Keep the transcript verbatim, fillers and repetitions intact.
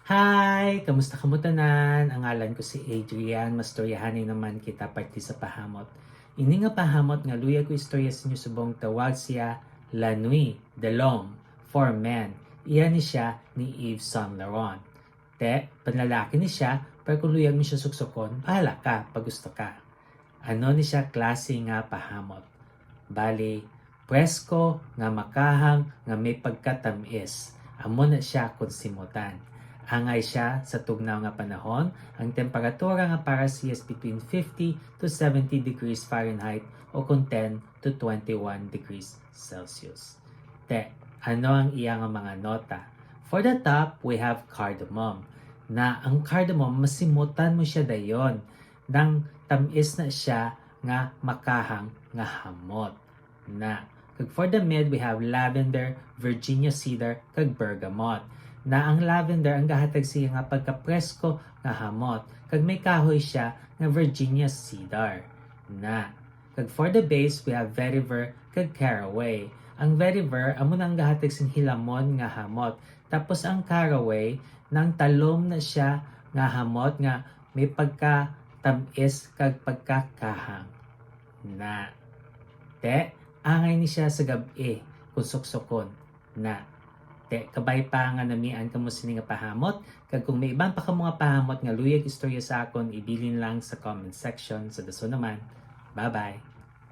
Hi! Kamusta kamo tanan? Ang ngalan ko si Adrian. Mastoryahanay naman kita parte sa pahamot. Ini nga pahamot nga luyag ko istorya sa inyo subong tawag siya La Nuit de l'Homme for Men. Iya ni siya ni Yves Saint Laurent. Te, panlalaki ni siya, pero kung luyag mo siya suksukon, bahala ka pag gusto ka. Ano ni siya klase nga pahamot? Bali, presko nga makahang nga may pagkatam-is. Amo na siya kung simutan. Angay siya sa tugnaw nga panahon, ang temperatura nga para siya is between fifty to seventy degrees Fahrenheit o kung ten to twenty-one degrees Celsius. Te, ano ang iya nga mga nota? For the top, we have cardamom. Na ang cardamom, masimutan mo siya dayon. Nang tamis na siya nga makahang nga hamot. Na. Kag for the mid, we have lavender, Virginia cedar, kag bergamot. Na ang lavender ang gahatag siya nga pagkapresko nga hamot, kag may kahoy siya nga Virginia cedar. Na. Kag for the base, we have vetiver kag caraway. Ang vetiver amo na ang gahatag sing hilamon nga hamot. Tapos ang caraway, nang talom na siya nga hamot nga may pagka tamis kag pagkakahang. Na. Te, angay ni siya sa gab-i kung suksukon. Na. Te, kabay pa nga namian kamo sini nga pahamot, kag kung may iban pa kamo nga pahamot nga luyag istorya sa akon, ibilin lang sa comment section. Sa dason naman, bye-bye.